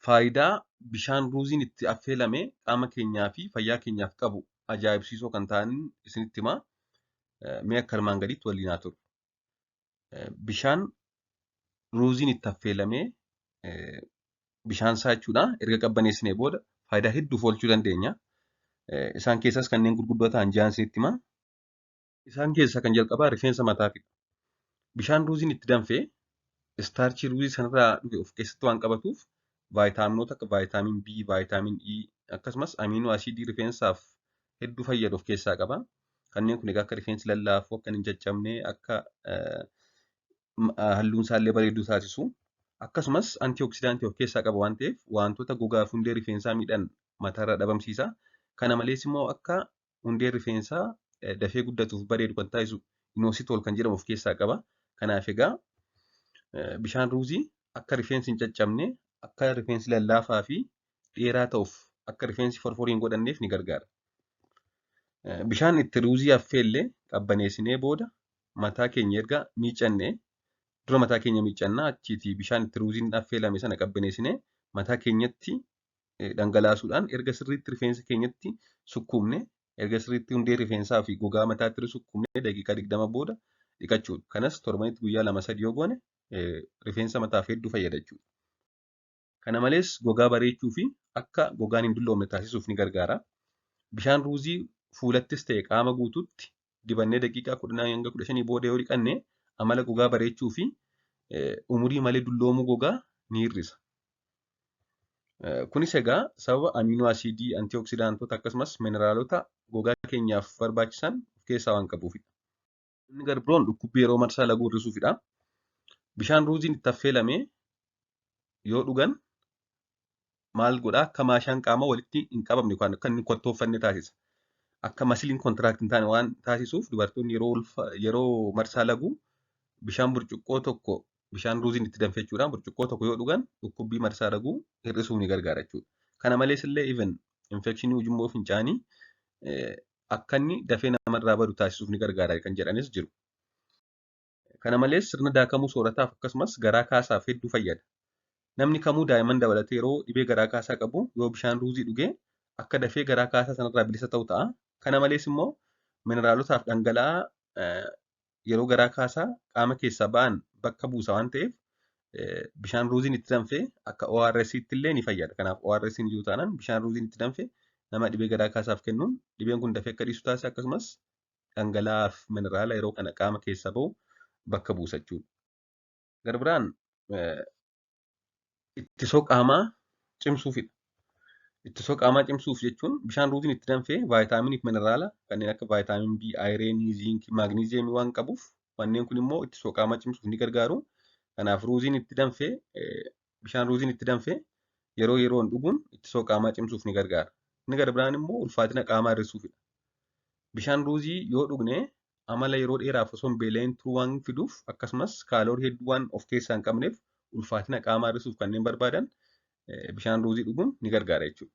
Faayidaa bishaan ruuziin itti affeelame qaama keenyaa fi fayyaa keenyaaf qabu ajaa'ibsiisoo kan ta'an isinitti himaa. Mee akka armaan gadiitti waliin haa turru. Bishaan ruuziin itti affeelamee bishaan isaa jechuudha erga qabbaneessinee booda faayidaa hedduuf oolchuu dandeenya. Isaan keessaas kanneen gurguddoo ta'an ja'an isinitti himaa. Isaan keessaa kan jalqabaa rifeensa mataafidha. Bishaan ruuziin itti danfee istaarchii ruuzii sanarraa dhufe of keessatti waan qabatuuf vaayitaaminoota akka vaayitaamin B, vaayitaamin E akkasumas amiinoo asiidii rifeensaaf hedduu fayyadu of keessaa qaba. Kanneen kun egaa akka rifeensi lallaafu, akka hin caccabne, akka halluun isaallee bareedu taasisu. Akkasumas antioksidaantii of keessaa qaba waan ta'eef wantoota gogaa fi hundee rifeensaa miidhan mataarraa dhabamsiisa. Kana malees immoo akka hundeen rifeensaa dafee guddatuuf bareedu kan taasisu inoositool kan jedhamu of keessaa qaba. Kanaaf egaa bishaan ruuzii akka rifeensi hin caccabne, akka rifeensi lallaafaa fi dheeraa ta'uuf, akka rifeensi forforii hin godhanneef ni gargaara. Bishaan itti ruuzii affeellee qabbaneessinee booda mataa keenya erga miiccannee dura mataa keenya miiccannaa achiitii bishaan itti ruuziin affeelame sana qabbaneessinee mataa keenyatti dhangalaasuudhaan erga sirriitti rifeensa keenyatti sukkuumne erga sirriitti hundee rifeensaa fi gogaa mataatti sukkuumne daqiiqaa 20 booda dhiqachuudha. Kanas torbanitti guyyaa 2-3 yoo goone rifeensa mataaf hedduu fayyada jechuudha. Kana malees gogaa bareechuu fi akka gogaan hin dulloomne taasisuuf ni gargaara. Bishaan ruuzii fuulattis ta'e qaama guutuutti dibannee daqiiqaa 10 hanga 15 booda yoo dhiqanne amala gogaa bareechuu fi umurii malee dulloomuu gogaa ni hir'isa. Kunis egaa sababa amiinoo asiidii, antioksidaantota akkasumas mineraalota gogaa keenyaaf barbaachisan of keessaa waan qabuufidha. Inni gara biroon dhukkubbii yeroo marsaa laguu hir'isuufidha. Bishaan ruuziin itti affeelame yoo dhugan maal godhaa akka maashaan qaama walitti hin qabamne yookaan akka inni kottooffanne taasisa. Akka masiliin kontiraakti hin taane waan taasisuuf dubartoonni yeroo marsaa laguu bishaan burcuqqoo tokko bishaan ruuziin itti danfe jechuudha. Burcuqqoo tokko yoo dhugan dhukkubbii marsaa laguu hir'isuuf ni gargaara jechuudha. Kana malees illee even infekshinii ujummoo fincaanii akka inni dafee namarraa badu taasisuuf ni gargaara kan jedhanis jiru. Kana malees sirna daakamuu soorataaf akkasumas garaa kaasaaf hedduu fayyada. Namni kamuu daa'imman dabalatee yeroo dhibee garaa kaasaa qabu yoo bishaan ruuzii dhugee akka dafee garaa kaasaa sanarraa bilisa ta'u ta'a. Kana malees immoo mineraalotaaf dhangala'aa yeroo garaa kaasaa qaama keessaa ba'an bakka buusa waan ta'eef bishaan ruuziin itti danfe akka ORS'tti illee ni fayyada. Kanaaf ORS'n jiru taanaan bishaan ruuziin itti danfe nama dhibee garaa kaasaaf kennuun dhibeen kun dafee akka dhiisu taasisa akkasumas dhangala'aaf mineraala yeroo kana qaama keessaa ba'u bakka buusa jechuudha. Gara biraan ittisoo qaamaa cimsuufidha. Ittisoo qaamaa cimsuuf jechuun bishaan ruuziin itti danfee vaayitaaminii fi mineraala kanneen akka vaayitaamin B, ayireenii, ziinkii, maagniziyeemii waan qabuuf wanneen kun immoo ittisoo qaamaa cimsuuf ni gargaaru. Kanaaf ruuziin itti danfee bishaan ruuziin itti danfee yeroo yeroon dhuguun ittisoo qaamaa cimsuuf ni gargaara. Inni gara biraan immoo ulfaatina qaamaa hir'isuufidha. Bishaan ruuzii yoo dhugne amala yeroo dheeraaf osoo hin beela'in turuu waan fiduuf akkasumas kaaloorii hedduu waan of keessaa hin qabneef ulfaatina qaamaa hir'isuuf kanneen barbaadan bishaan ruuzii dhuguun ni gargaara jechuudha.